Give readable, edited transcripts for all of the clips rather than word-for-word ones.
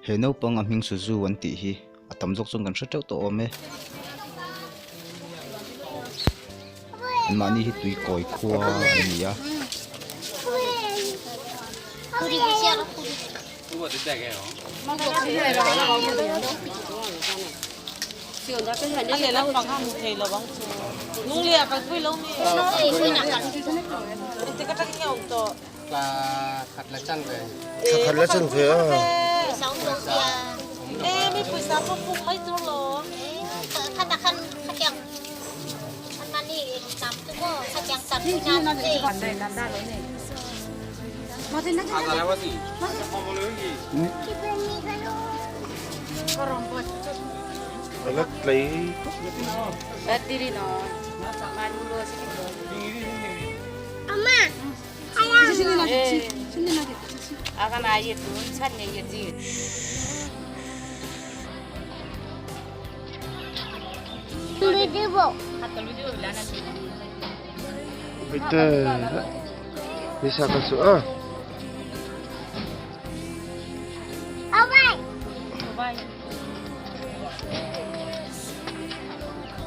He naupang a hming Suzu an tih hi a tam zawk chuan kan hre teuh tawh awm e. Anmahni hi tui kawi khua an ni a.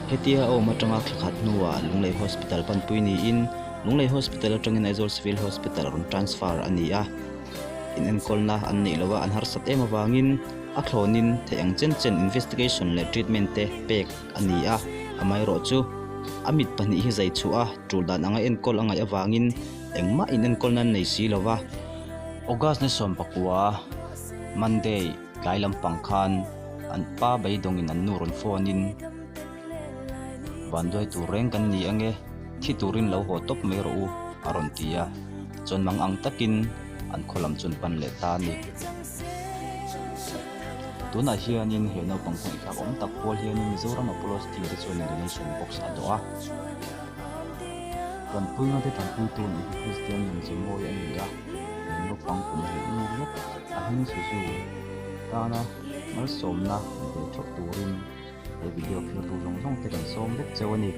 Hetia a awm atanga thla khat hnuah Lunglei Hospital panpui niin Lunglei Hospital atangin Aizawl Civil Hospital rawn transfer a ni a. Inenkawlna an neih loh a an harsat em avangin a thlawnin theih ang chen chen investigation leh treatment te pek a ni a. Amaherawhchu a mit pahnih hi zai chhuah a tul dan anga enkawl a ngaih avangin engmah inenkawlna an nei si lo va. August ni sawmpakua, Monday, tlai lampang khan an pa beidawngin an nu rawn phone in Vanduai tur reng kan ni ange, thi turin lo haw tawp mai rawh u a rawn ti a, chuan mang ang takin an khaw lam chu an pan leh ta a ni. Tunah hianin he naupang khaw inthlak awm tak pawl hianin Mizoram Apollo Steel te chuan donation box a dawh a. Tanpuina te tanpuitu nih hi Kristian nun ze mawi a ni a, he naupang kum hnih mi lek a hming Suzu tana malsawmna ni ve theuh turin he video thlir tu zawng zawng te kan sawm vek cheu a ni.